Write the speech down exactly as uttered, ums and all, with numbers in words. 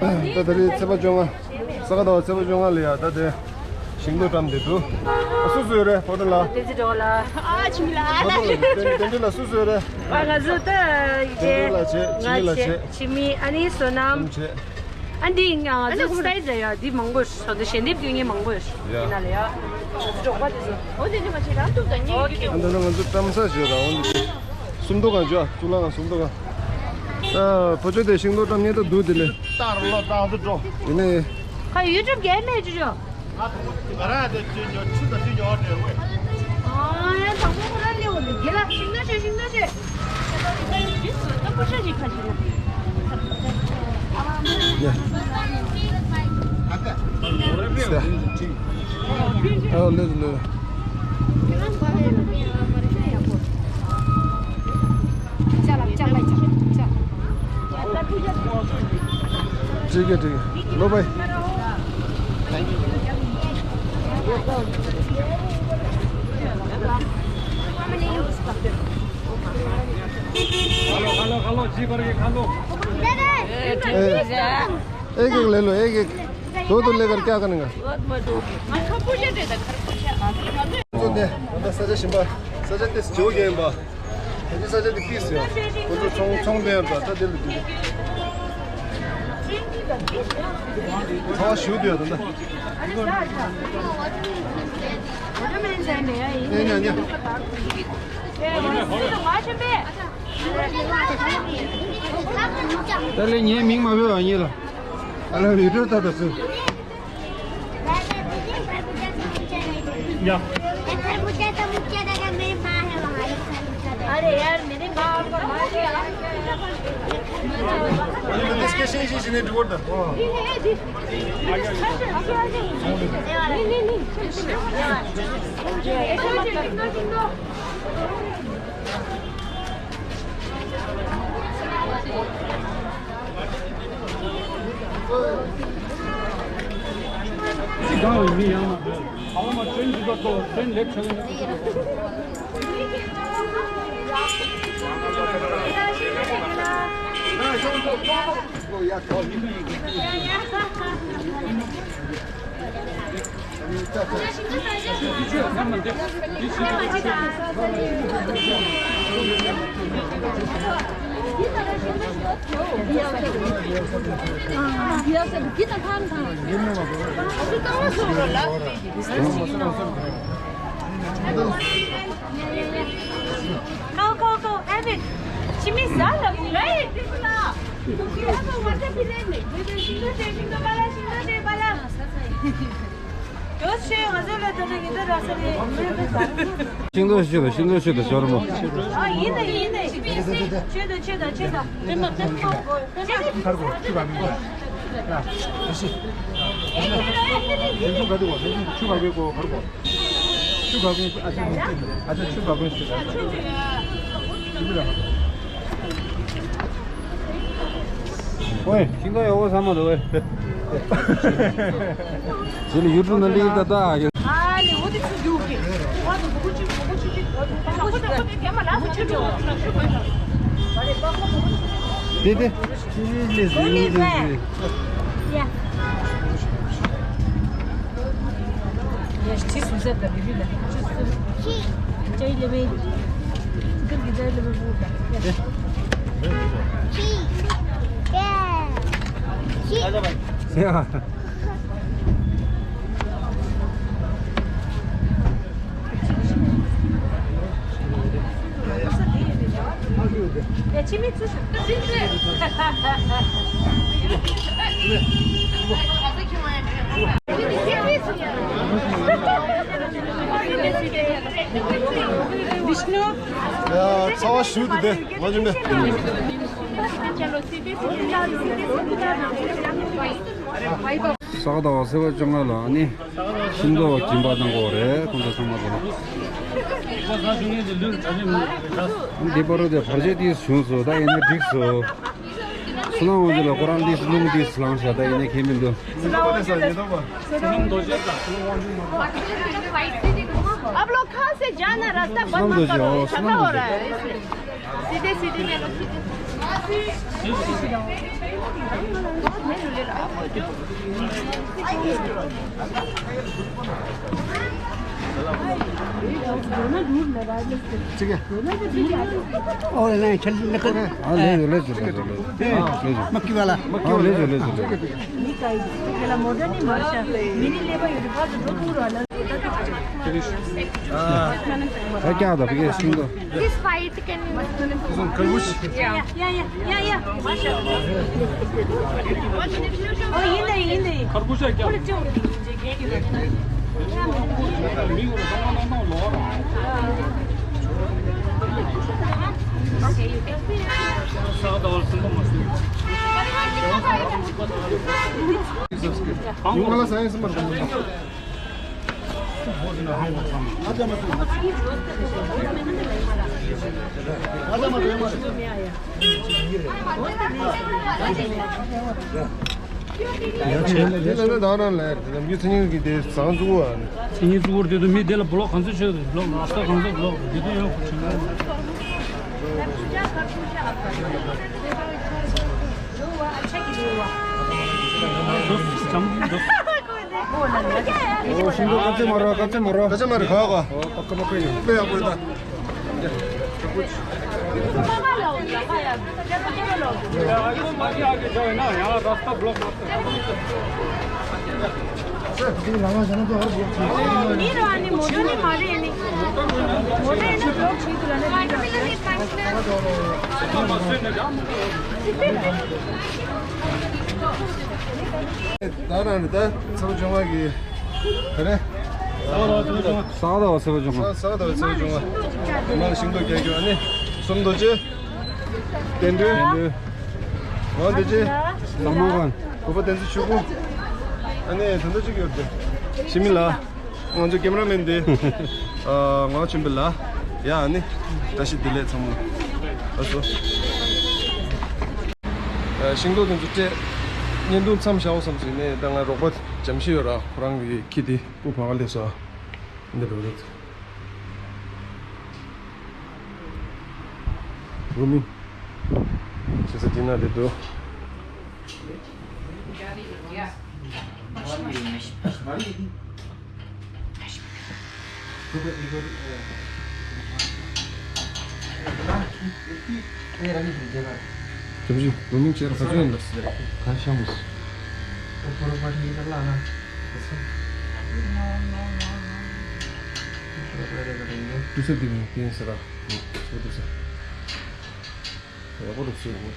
ད་ད་རེས་ཚེས་པ་བཅོ་ལྔ། ས་ག་ཟླ་བ་ཚེས་པ་བཅོ་ལྔ་ལ་ཡ་ད་དེ་ཞིང་འབྲོག་བཀྲམ་བསྡད་འདུག་ཨ། སུ་སུ་ཡོད་རེད་ཕོ་བྲང་ལ། བསྟན་འཛིན་སྒྲོལ་ལགས། ཨ་ཆི་མི་ལ། ཕོ་བྲང་ལ་བསྟན་འཛིན་ལ་སུ་སུ་ཡོད་རེད། ཨ་ང་ཚོ་ད་བསྟན་འཛིན་ལགས་བྱས། ཆི་མི་ལགས་བྱས། ཆི་མི། ཨ་ནི་བསོད་ནམས། བསོད་ནམས་བྱས། ཨ་འདི་ང་ཚོ་སི་ཊའིལ་ཡ་འདི་མང་པོ་ཡོད། ད་ཞལ་འདེབས་སྟོན་མཁན་མང་པོ་ཡོད། ཡ། དེ་ན་ལ་ཡ། འབྲོག་པ་དེ་ཚོ། འོ་དེ་འདྲ་མ་བྱེད་རང་ཐུག་ད་ཉེ་ཡོད་ཀྱི། ཨ་འདི་ན་ང་ཚོ་བཀྲམ་ས་ཞོ་ར་འོ་འདི་དེ། སུམ་མདོ་གང་ཅོ། གཙུག་ལག་ཁང་སུམ་མདོ་གང་། ཨ་ཕོ་ཅོ་དེ་ཤིང་ཏོག་བཀྲམ་ཉེ་ད་འདུག་དེ་ལས། སྟག་ར་ལོ་སྟག་ཚོ་འགྲོ། ཡིན་ནའི། ཁ་ཡུ་ཊུབ་རྒྱལ་མེད་ཅོ་ཅོ། ང་རང་དེ་ཅོ་ཉོ་ཆུ་དང་ཆུ་ཉོ་བ་འདྲ་བས། ཨ་ཡ་དང་པོ་ཁོ་རང་ལེའུ་ལེ་རྒྱལ་ལ་ཤིང་ཏོག་ཅོ་ཤིང་ཏོག་ཅོ། ठीक है, ठीक है। लो भाई। हेलो, हेलो, हेलो, जी भर के खा लो। ए, एक एक ले लो, एक एक। दो दो लेकर क्या करेंगे? ཚོ་དེ་ད་ས་ཆ་གཞན་པ། ས་ཆ་དེ་ཇོ་རྒན་པ། ད་ཅི་ས་ཆ་དེ་ཏིས་ཡོད་པ། ཁོ་ཚོ་ཚོང་ཚོང་དཔོན་ཡོད་པ། ད་དེ་ལ་དུས་ཚོང་ཞུ་དུས་ད་ད། ཉ་ཉ་ཉ། ད་ལས་ངའི་མིང་མ་བོས་པ་ཡིན་ལ། ཨ་ལ་བི་ཌིའོ་ལྟ་ད་སུ། अरे यार, मेरे माँ है वहाँ। इसके शीशे से नहीं डुबोता। नहीं, नहीं, नहीं। Go, go, go, Evan. ཁྱིམ་མི་ཟ་ལ་མི་ལ་ཡི་ཏི་ལ། ཁྱིམ་མི་ཨ་མ་བར་ད་ཕི་ལེ་ནི། ཤིང་ཏོག་ཤོད་པ་ཤིང་ཏོག་ཤོད་པ་ལ། ཤིང་ཏོག་ཤོད་པ་ཤིང་ཏོག་ཤོད་པ་ཞོར་མོ། ཨ་ཡིན་ན་ཡིན་ན། ཤོད་ད་ཤོད་ད་ཤོད་ད། ཁར་གོ་ཆུ་བ་མི་གོ། ཡ། ཁ་ཤི། ཁར་གོ་ཆུ་བ་མི་གོ། ཆུ་བ་མི་ཨ་ཅག་ཨ་ཅག་ཆུ་བ་མི་ཤི། ཨོའི། ཤིང་ཏོག་ཡོད་བསམ་མ་འདུག་ཨེ། ཟེར་ལ་ཡུ་ཊུབ་ནང་སླེབས་ད་ལྟ། ཨ་ལེ་འོ་དེ་ཚུར་རྒྱུག་གི། ཨ་དེ་མགོ་ཆུ་མགོ་ཆུ་ཅིག་མགོ་ཆུ་ཅིག་མགོ་ཆུ་ཅིག་མགོ་ཆུ་ཅིག་དེ་དེ། Go this way. Yeah. Yes, this is the video. Just, uh, Jai Lebe. Good, Jai Lebe. Yes. Yeah. ཚ་བ་ཞུ་དུ་དེ་ང་ཚོ་ནས། ས་ག་ཟླ་བ་ཚེས་པ་བཅོ་ལྔ་ལ་ཨ་ནི་ཤིང་ཏོག་སྦྱིན་པ་གནང་གི་ཡོད་རེད། ཁོང་ཚོ་ཚང་མ་དེ་ལ། འདི་པར་དེ་བར་ཆད་ཏིས་བྱུང་སོང་། ད་ཡིན་ན་འགྲིག་སོང་། བསོད་ནམས་དབང་ཕྱུག་ལ་ཁོ་རང་ཏིས་རླུང་ཏིས་ལངས་ཤག་ད་ཡིན་ན་ཁྱད་མི་འདུག आप लोग कहाँ से जाना, रास्ता बंद मत करो, झगड़ा हो रहा है इसलिए। सीधे सीधे ले लो, सीधे। ठीक है। और नहीं, चल, निकल। हाँ, ले जाओ, ले जाओ, ले जाओ, ले जाओ। हाँ, ले जाओ। मक्की वाला। हाँ, ले जाओ, ले जाओ, ले जाओ। हाँ। क्या होता है, भैया, सुन दो। This white can you? This one, खरबूज? Yeah, yeah, yeah, yeah, yeah. Oh, in the, in the. खरबूज है क्या? མཚན་ཉིད་ཀྱི་དེ་བཟང་བཙུགས་པ། མཚན་ཉིད་བཙུགས་པ་དེ་ཚོ་མི་དེ་ལ་བློག་གང་ཚོད་ཆོད་བློག་ར་ས་གང་ཚོད་བློག་དེ་དུ་ཡོད་གོ་ཆུང་། ཨོ་ཤིང་ཏོག་ཀ་ཚེ་མ་རོ་ཀ་ཚེ་མ་རོ་ཀ་ཚེ་མ་རོ་ག་ཚེ་མ་རོ་ཀ་ཚེ་མ་རོ་ཀ་ཚེ་མ་རོ་ཀ་ཚེ་མ་རོ། ད་རང་ནི་ད་ཚེ་བ་ཆུང་བ་གི་ད་རེ། ས་ག་ཟླ་བ་ཚེ་བ་ཆུང་བ། ས་ག་ཟླ་བ་ཚེ་བ་ཆུང་བ། མ་ལ་ཤིང་ཏོག་རྒྱག་རྒྱུ་ཨ་ནི་གསུམ་རྡོ་རྗེ། བསྟན་འགྲོའི། བསྟན་འགྲོའི། ཝང་བདེ་ཆེན། བསམ་བློ་གང་། གུས་པ་བསྟན་འཛིན་ཆོས་སྐུ། ཨ་ནི་ད་ལྟ་གཅིག་ཡོད་དེ། ཞི་མི་ལ། ང་ཚོ་ཀེམ་ར་མེན་དེ། ཨ་ང་ཆེན་པོ་ལ། ཡ་ཨ་ནི། བཀྲ་ཤིས་བདེ་ལེགས་ཚང་མ། ལགས་སོ། ཨ་ཤིང་ཏོག་དེ་ཚོ་སྤྲད། བརྙན་ཐུང་མཚམས་བཞག་འོ་བསམ་ཟིན་ནས་ད་ང་རོགས་པ་འཇམ་ཤི་ཡོད་ར་ཁོ་རང་གི་ཁྱི་དེ་སྤུ་བ་ག་སླེབས་སོ། འདི་འགྲོ་རེད། རུ་མི། ཆེ་ས་དེ་ན་རེད་དོ། ཇམ་ཤི་རུ་མི་ཆེ་ར་ཁ་ཚོན་ལ་སི་རེད། ག་ཤམ་སི། དུ་ས་དེ་ནི་ཏེན་ས་ར། དུ་ས། ཡག་པོ་འདུག་ཟེར་གོ།